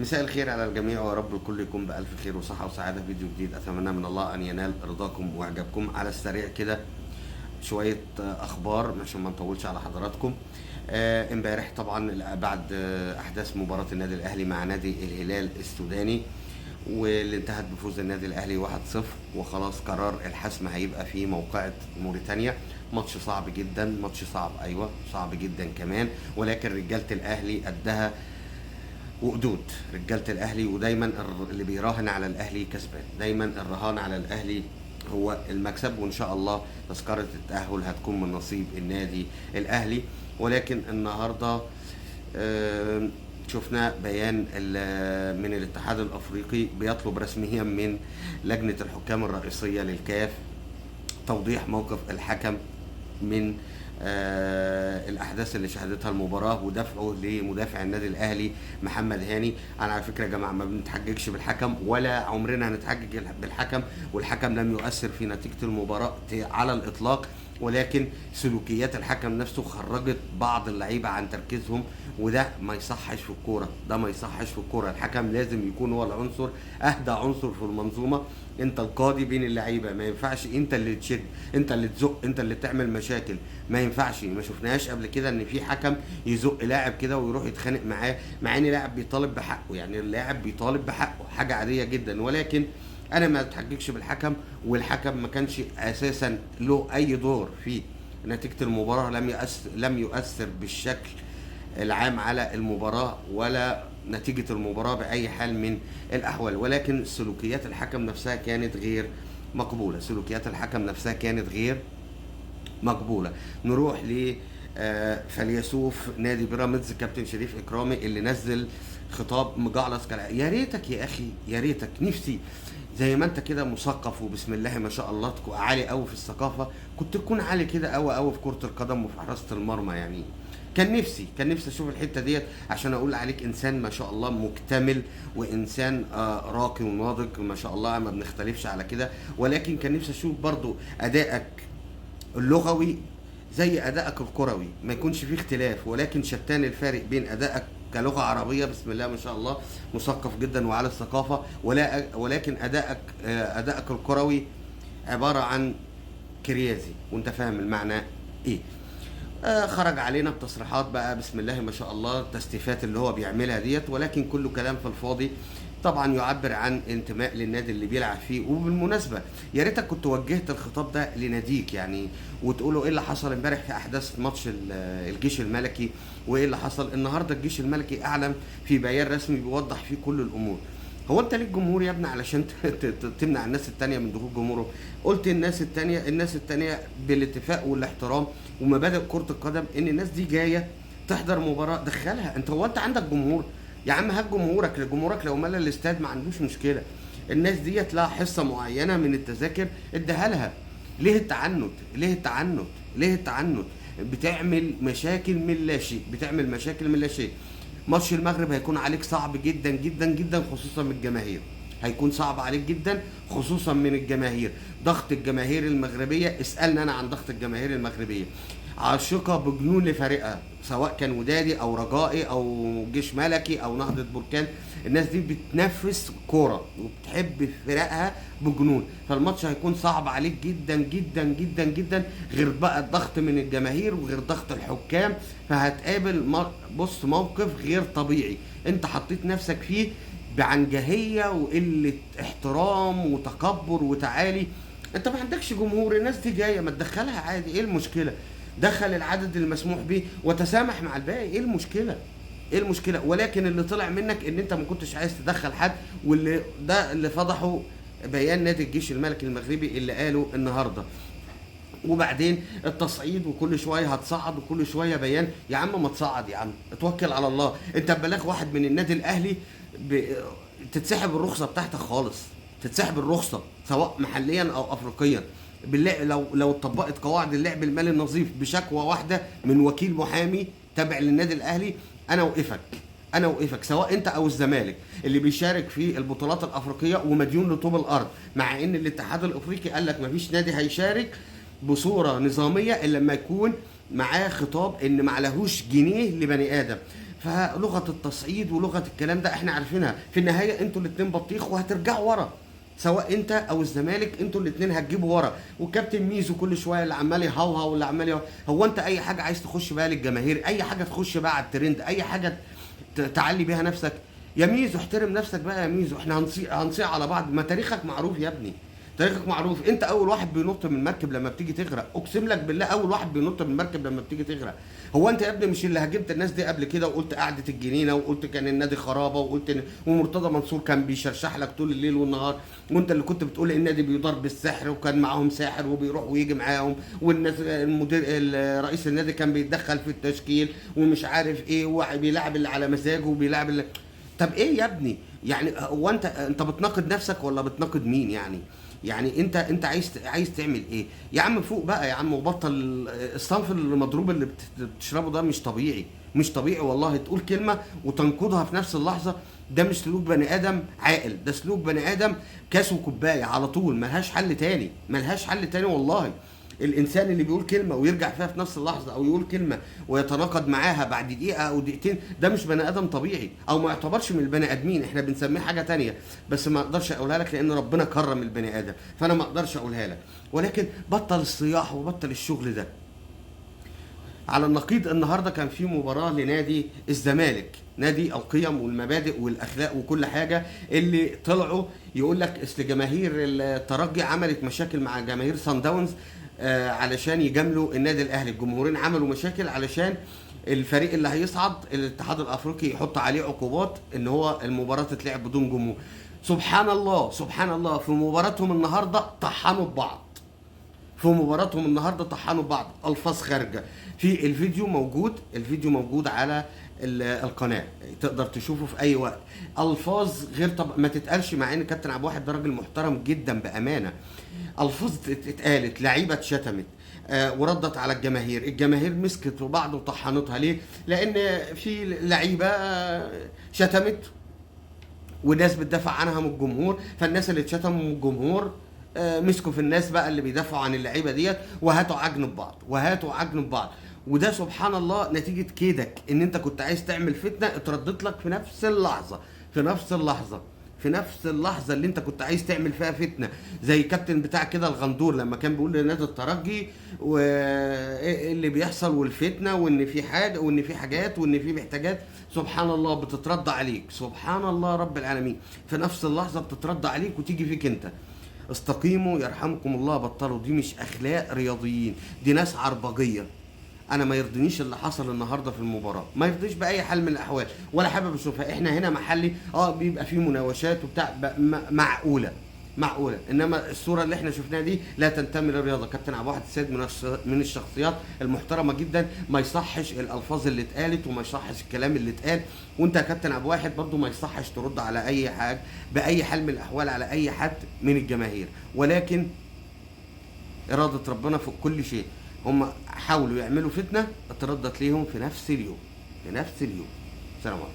مساء الخير على الجميع، ويا رب الكل يكون بألف خير وصحة وسعادة. فيديو جديد أتمنى من الله أن ينال رضاكم وإعجابكم. على السريع كده شوية أخبار عشان ما نطولش على حضراتكم. امبارح طبعا بعد أحداث مباراة النادي الأهلي مع نادي الهلال السوداني، واللي انتهت بفوز النادي الأهلي 1-0، وخلاص قرار الحسم هيبقى في موقعة موريتانيا. ماتش صعب جدا، ماتش صعب، أيوة صعب جدا كمان، ولكن رجالة الأهلي قدها وقدود رجالة الأهلي، ودايما اللي بيراهن على الأهلي كسبان، دايما الرهان على الأهلي هو المكسب، وإن شاء الله تذكرة التأهل هتكون من نصيب النادي الأهلي. ولكن النهاردة شفنا بيان من الاتحاد الأفريقي بيطلب رسميا من لجنة الحكام الرئيسية للكاف توضيح موقف الحكم من الأحداث اللي شهدتها المباراة ودفعه لمدافع النادي الأهلي محمد هاني. أنا على فكرة يا جماعة ما بنتحججش بالحكم ولا عمرنا هنتحجج بالحكم، والحكم لم يؤثر في نتيجة المباراة على الإطلاق، ولكن سلوكيات الحكم نفسه خرجت بعض اللعيبة عن تركيزهم، وده ما يصحش في الكورة، ده ما يصحش في الكورة. الحكم لازم يكون هو العنصر، أهدى عنصر في المنظومة. انت القاضي بين اللعيبة، ما ينفعش انت اللي تشد، انت اللي تزق، انت اللي تعمل مشاكل، ما ينفعش. ما شفناهاش قبل كده ان في حكم يزق لاعب كده ويروح يتخانق معاه، مع ان لاعب بيطالب بحقه، يعني اللاعب بيطالب بحقه حاجة عادية جدا. ولكن انا ما اتحججش بالحكم، والحكم ما كانش اساسا له اي دور في نتيجة المباراة، لم يؤثر بالشكل العام على المباراة ولا نتيجة المباراة بأي حال من الأحوال، ولكن سلوكيات الحكم نفسها كانت غير مقبولة، سلوكيات الحكم نفسها كانت غير مقبولة. نروح ل فيلسوف نادي بيراميدز كابتن شريف إكرامي اللي نزل خطاب مجعلص كلام. يا ريتك يا أخي، يا ريتك، نفسي زي ما انت كده مثقف وبسم الله ما شاء الله تكون عالي قوي في الثقافة، كنت تكون عالي كده قوي قوي في كرة القدم وفي حراسة المرمى. يعني كان نفسي اشوف الحتة ديت عشان اقول عليك انسان ما شاء الله مكتمل، وانسان راقي وناضج ما شاء الله، ما بنختلفش على كده. ولكن كان نفسي اشوف برضو ادائك اللغوي زي ادائك الكروي، ما يكونش فيه اختلاف، ولكن شتان الفارق بين ادائك كلغة عربية بسم الله ما شاء الله مثقف جدا وعلى الثقافة، ولكن ادائك الكروي عبارة عن كريازي، وانت فاهم المعنى ايه. خرج علينا بتصريحات بقى بسم الله ما شاء الله، التستيفات اللي هو بيعملها ديت، ولكن كله كلام في الفاضي، طبعا يعبر عن انتماء للنادي اللي بيلعب فيه. وبالمناسبة يا ريتك كنت وجهت الخطاب ده لناديك يعني، وتقوله ايه اللي حصل امبارح في احداث ماتش الجيش الملكي، وايه اللي حصل النهارده. الجيش الملكي اعلن في بيان رسمي بيوضح فيه كل الامور. هو انت ليك جمهور يا ابني علشان تمنع الناس التانية من دخول جمهوره؟ قلت الناس التانية، الناس التانية بالاتفاق والاحترام ومبادئ كرة القدم، ان الناس دي جاية تحضر مباراة دخلها. انت هو انت عندك جمهور يا عم؟ هات جمهورك، لجمهورك لو ملى الاستاد ما عندوش مشكلة. الناس ديت لها حصة معينة من التذاكر اديها لها. ليه التعنت؟ ليه التعنت؟ ليه التعنت؟ بتعمل مشاكل من لا شيء، بتعمل مشاكل من لا شيء. ماتش المغرب هيكون عليك صعب جدا جدا جدا، خصوصا من الجماهير، هيكون صعب عليك جدا خصوصا من الجماهير. ضغط الجماهير المغربية، اسألني أنا عن ضغط الجماهير المغربية، عاشقة بجنون لفريقها، سواء كان ودادي أو رجائي أو جيش ملكي أو نهضة بركان. الناس دي بتنفس كورة وبتحب فرقها بجنون، فالماتش هيكون صعب عليك جدا جدا جدا جدا، غير بقى الضغط من الجماهير وغير ضغط الحكام. فهتقابل بص موقف غير طبيعي انت حطيت نفسك فيه بعنجهية وقلة احترام وتكبر وتعالي. انت ما عندكش جمهور، الناس دي جاية، ما تدخلها عادي، ايه المشكلة؟ دخل العدد المسموح به وتسامح مع الباقي، ايه المشكلة؟ ايه المشكلة؟ ولكن اللي طلع منك ان انت ما كنتش عايز تدخل حد، واللي ده اللي فضحه بيان نادي الجيش الملكي المغربي اللي قاله النهارده. وبعدين التصعيد، وكل شوية هتصعد وكل شوية بيان. يا عم ما تصعد يا عم، اتوكل على الله. انت ببلاغ واحد من النادي الاهلي تتسحب الرخصة بتاعتك خالص، تتسحب الرخصة سواء محليا او افريقيا. بالله لو اتطبقت قواعد اللعب المالي النظيف بشكوى واحدة من وكيل محامي تابع للنادي الاهلي، انا اوقفك، انا اوقفك، سواء انت او الزمالك اللي بيشارك في البطولات الافريقية ومديون لطوب الارض، مع ان الاتحاد الافريقي قال لك مفيش نادي هيشارك بصورة نظامية الا لما يكون معاه خطاب ان معلهوش جنيه لبني ادم. فلغه التصعيد ولغة الكلام ده احنا عارفينها. في النهاية انتوا الاتنين بطيخ وهترجعوا ورا، سواء انت او الزمالك، انتوا الاثنين هتجيبوا ورا. والكابتن ميزو كل شوية اللي عمال يهوهو واللي عمال يهوهو. هو انت اي حاجة عايز تخش بقى للجماهير، اي حاجة تخش بقى على الترند، اي حاجة تعلي بيها نفسك. يا ميزو احترم نفسك بقى يا ميزو، احنا هنصيع على بعض. ما تاريخك معروف يا ابني، تاريخك معروف. انت اول واحد بينط من المركب لما بتيجي تغرق، اقسم لك بالله اول واحد بينط من المركب لما بتيجي تغرق. هو انت يا ابني مش اللي هاجمت الناس دي قبل كده وقلت قعدة الجنينة، وقلت كان النادي خرابه، وقلت ومرتضى منصور كان بيشرشح لك طول الليل والنهار، وانت اللي كنت بتقول النادي بيضرب بالسحر وكان معاهم ساحر وبيروح ويجي معاهم، والناس المدير رئيس النادي كان بيتدخل في التشكيل ومش عارف ايه، وبيلعب اللي على مزاجه وبيلعب اللي... طب ايه يا ابني؟ يعني هو انت بتناقض نفسك ولا بتناقض مين يعني؟ يعني انت عايز تعمل ايه يا عم؟ فوق بقى يا عم، وبطل الصنف المضروب اللي بتشربه ده. مش طبيعي، مش طبيعي والله. تقول كلمة وتنقضها في نفس اللحظة، ده مش سلوك بني ادم عاقل، ده سلوك بني ادم كاس وكوبايه على طول، ملهاش حل تاني، ملهاش حل تاني والله. الانسان اللي بيقول كلمة ويرجع فيها في نفس اللحظة، او يقول كلمة ويتناقض معاها بعد دقيقة او دقيقتين، ده مش بني ادم طبيعي، او ما يعتبرش من البني ادمين. احنا بنسميه حاجة تانية بس ما اقدرش اقولها لك لان ربنا كرم البني ادم، فانا ما اقدرش اقولها لك. ولكن بطل الصياح وبطل الشغل ده. على النقيض النهارده كان في مباراة لنادي الزمالك، نادي القيم والمبادئ والاخلاق وكل حاجة، اللي طلعوا يقول لك اصل جماهير الترجي عملت مشاكل مع جماهير سان داونز علشان يجاملوا النادي الاهلي. الجمهورين عملوا مشاكل علشان الفريق اللي هيصعد الاتحاد الافريقي يحط عليه عقوبات ان هو المباراة تتلعب بدون جمهور. سبحان الله، سبحان الله، في مباراتهم النهارده طحنوا ببعض. في مباراتهم النهارده طحنوا بعض، الفاظ خارجه. في الفيديو موجود، الفيديو موجود على القناة، تقدر تشوفه في اي وقت. الفاظ غير طب ما تتقالش، مع ان كابتن عبد الواحد ده راجل محترم جدا بامانه. الفاظ اتقالت، لعيبة اتشتمت، وردت على الجماهير، الجماهير مسكت في بعض وطحنتها. ليه؟ لان في لعيبة شتمت وناس بتدافع عنها من الجمهور، فالناس اللي اتشتموا من الجمهور مسكوا في الناس بقى اللي بيدافعوا عن اللعيبة ديت، وهاتوا عجن ببعض، وهاتوا عجن ببعض. وده سبحان الله نتيجة كيدك، ان انت كنت عايز تعمل فتنة اتردت لك في نفس اللحظة، في نفس اللحظة، في نفس اللحظة اللي انت كنت عايز تعمل فيها فتنة. زي كابتن بتاع كده الغندور لما كان بيقول لنادي الترجي وايه اللي بيحصل والفتنة، وان في حاجة وان في حاجات وان في محتاجات. سبحان الله بتترد عليك، سبحان الله رب العالمين، في نفس اللحظة بتترد عليك وتيجي فيك انت. استقيموا يرحمكم الله، بطلوا، دي مش اخلاق رياضيين، دي ناس عربجيه. انا ما يرضينيش اللي حصل النهارده في المباراة، ما يرضيش باي حال من الاحوال، ولا حابب اشوفها. احنا هنا محلي، بيبقى فيه مناوشات وبتاع، معقولة معقولة، انما الصورة اللي احنا شفناها دي لا تنتمي للرياضة. كابتن عبد الواحد السيد من الشخصيات المحترمة جدا، ما يصحش الالفاظ اللي اتقالت وما يصحش الكلام اللي اتقال. وانت يا كابتن عبد الواحد برضو ما يصحش ترد على اي حاجة باي حال من الاحوال على اي حد من الجماهير، ولكن اراده ربنا فوق كل شيء. هم حاولوا يعملوا فتنة، اتردت ليهم في نفس اليوم، في نفس اليوم. سلام عليكم.